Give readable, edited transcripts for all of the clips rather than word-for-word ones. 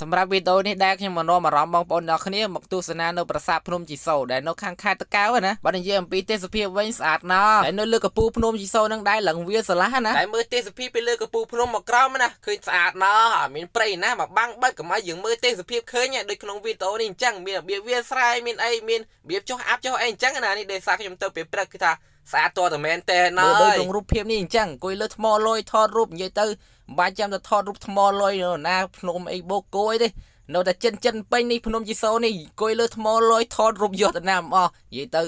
សម្រាប់វីដេអូនេះដែរខ្ញុំមកនាំអារម្មណ៍បងប្អូនទាំងគ្នាមកទស្សនានៅប្រាសាទភ្នំជីសូដែលនៅខាងខេត្តតាកែវណាបើនិយាយអំពីទេសភាពវិញស្អាតណាស់ហើយនៅលើកំពូលភ្នំជីសូនឹងដែរឡើងវាស្រឡះណាតែមើលទេសភាពពីលើកំពូលភ្នំមកក្រោមណាឃើញស្អាតណាស់អត់មានព្រៃណាមកបាំងបិទកុំឲ្យយើងមើលទេសភាពឃើញដូចក្នុងវីដេអូនេះអញ្ចឹងមានរបៀបវាស្រែមានអីមានរបៀបចុះអាប់ចុះអីអញ្ចឹងណានេះដោយសារខ្ញុំទៅពេលព្រឹកគឺថាស្អាតតតែមែនទេណាមើលដូចក្នុងរូបភាពនេះអញ្ចឹងអង្គុយលើថ្មលយថតរូបនិយាយទៅមិនបាច់ចាំទៅថតរូបថ្មលយនៅណាភ្នំអីបូកគោអីទេនៅតែចិនចិនពេញនេះភ្នំជីសូនេះអង្គុយលើថ្មលយថតរូបយកទៅណាមិនអស់និយាយទៅ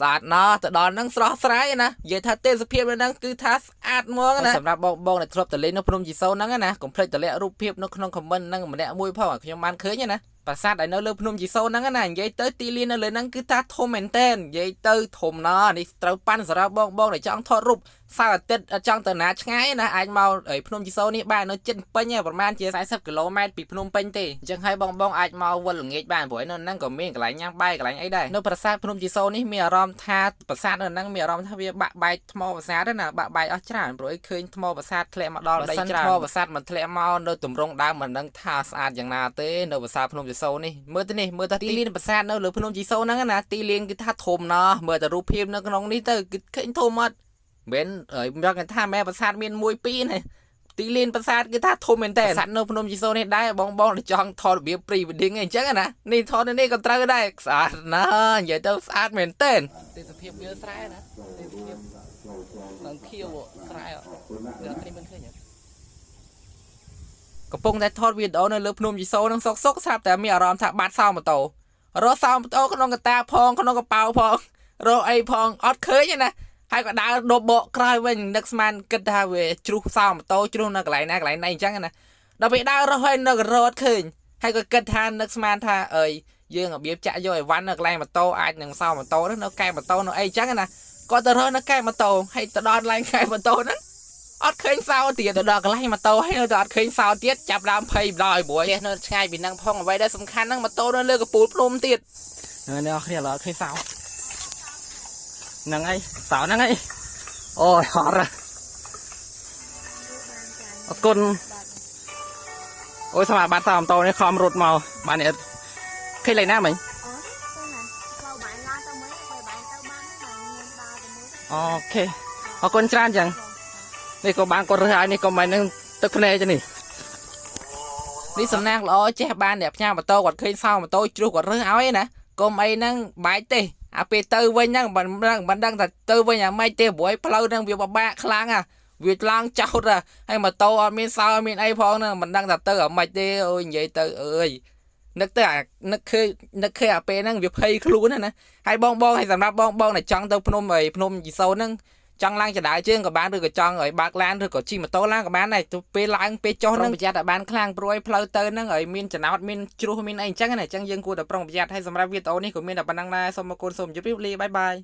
ស្អាតណាស់ទៅដល់ហ្នឹងស្រស់ស្រាយណានិយាយថាទេសភាពនៅហ្នឹងគឺថាស្អាតហ្មងណាសម្រាប់បងបងដែលធ្លាប់ទៅលេងនៅភ្នំជីសូហ្នឹងណាកុំភ្លេចតម្លាក់រូបភាពនៅក្នុង comment ហ្នឹងម្នាក់មួយផងខ្ញុំបានឃើញណាប្រាសាទដែលនៅលើភ្នំជីសូហ្នឹងណានិយាយទៅទីលាននៅលើហ្នឹងគឺថាធំមែនតើនិយាយទៅធំណាស់នេះត្រូវប៉ាន់សម្រាប់បងបងដែលចង់ថតរូបសៅរ៍អាទិត្យចង់ទៅណាឆ្ងាយណាអាចមកភ្នំជីសូនេះបាននៅជិតពេញប្រហែលជា40គីឡូម៉ែត្រពីភ្នំពេញទេអញ្ចឹងហើយបងបងអាចមកវិលល្ងាចបានព្រោះនៅហ្នឹងក៏មានកន្លែងញ៉ាំបាយកន្លែងអីដែរនៅប្រាសាទភ្នំជីសូនេះមានអារម្មណ៍ថាប្រាសាទនៅហ្នឹងមានអារម្មណ៍ថាវាបាក់បែកថ្មប្រាសាទណាបាក់បែកអស់ច្រើនព្រោះអីឃើញថ្មប្រាសាទធ្លាក់មកដល់ដីច្រើនថ្មប្រាសាទមិនធ្លាក់មកនៅទម្រង់ដើមមិនដឹងថាស្អាតយ៉ាងណាទេនៅប្រាសាទភ្នំជីសូនេះមើលទៅនេះមើលទៅទីលានប្រាសាទនៅលើភ្នំជីសូហ្នឹងណាទីលានគឺថាធំណាស់មើលតែរូបភាពនៅក្នុងនេះទៅគឺឃើញធំអត់មិនមែនមកថាមែនប្រាសាទមានមួយពីរណាទីលានប្រាសាទគឺថាធំមែនតើប្រាសាទនៅភ្នំជីសូនេះដែរបងបងចង់ថតរបៀប pre wedding អីអញ្ចឹងណានេះថតនេះក៏ត្រូវដែរស្អាតណាស់និយាយទៅស្អាតមែនតើទេសភាពវាស្រែណាទេសភាពឡើងខៀវស្រែអ្នកគ្នាមិនឃើញកំពុងតែថតវីដេអូនៅលើភ្នំជីសូនឹងសុកសុកស្រាប់តែមានអារម្មណ៍ថាបាត់សោម៉ូតូរកសោម៉ូតូក្នុងកតាផងក្នុងកប៉ៅផងរកអីផងអត់ឃើញទេណាហើយក៏ដើរដបបកក្រោយវិញនឹកស្មានគិតថាវាជ្រុះសោម៉ូតូជ្រុះនៅកន្លែងណាកន្លែងណីអញ្ចឹងណាដល់ពេលដើររកហើយនៅក៏រត់ឃើញហើយក៏គិតថានឹកស្មានថាអើយយើងរបៀបចាក់យកអីវ៉ាន់នៅកន្លែងម៉ូតូអាចនឹងសោម៉ូតូហ្នឹងនៅកែម៉ូតូនៅអីអញ្ចឹងណាគាត់ទៅរកនៅកែម៉ូតូហើយទៅដល់កន្លែងកែម៉ូតូហ្នឹងអត់ឃើញសោទៀតទៅដល់កន្លែងម៉ូតូហើយនៅតែអត់ឃើញសោទៀតចាប់ដើមភ័យម្ដងឲ្យព្រោះផ្ទះនៅឆ្ងាយពីហ្នឹងផងអ្វីដែលសំខាន់ហ្នឹងម៉ូតូនៅលើកំពូលភ្នំទៀតអ្នកគ្នាឥឡូវអត់ឃើញសោហ្នឹងហើយសោហ្នឹងហើយអូយហត់អរគុណអូយសម្រាប់បាត់សោម៉ូតូនេះខំរត់មកបាននេះឃើញលេខណាមិញ អូទៅណាផ្លូវបាយឡានទៅមិនបាយបាយទៅបានហ្នឹងខ្ញុំដើរទៅមើល OK អរគុណច្រើនចឹងនេះក៏បានគាត់រើសហើយនេះក៏មិននឹងទឹកភ្នែកនេះនេះសំណាងល្អចេះបានអ្នកផ្ញើម៉ូតូគាត់ឃើញសោម៉ូតូជ្រុះគាត់រើសឲ្យណាកុំអីហ្នឹងបែកទេអាពេលទៅវិញហ្នឹងមិនដឹងមិនដឹងថាទៅវិញអាម៉េចទេព្រោះឯផ្លូវហ្នឹងវាពិបាកខ្លាំងអាវាឡើងចោតហើយម៉ូតូអត់មានសោអត់មានអីផងហ្នឹងមិនដឹងថាទៅអាម៉េចទេអូយនិយាយទៅអើយនឹកទៅអានឹកឃើញនឹកឃើញអាពេលហ្នឹងវាភ័យខ្លួនណាហើយបងបងហើយសម្រាប់បងបងដែលចង់ទៅភ្នំអីភ្នំជីសូហ្នឹងចង់ឡើងចដើជើងក៏បានឬក៏ចង់ឲ្យបើកឡានឬក៏ជិះម៉ូតូឡើងក៏បានដែរទៅពេលឡើងពេលចុះហ្នឹងប្រយ័ត្នឲ្យបានខ្លាំងព្រោះឲ្យផ្លូវទៅហ្នឹងឲ្យមានចំណោតមានជ្រុះមានអីអញ្ចឹងណាអញ្ចឹងយើងគួរតែប្រុងប្រយ័ត្នហើយសម្រាប់វីដេអូនេះក៏មានតែប៉ុណ្្នឹងដែរសូមអរគុណសូមជម្រាបលា bye bye.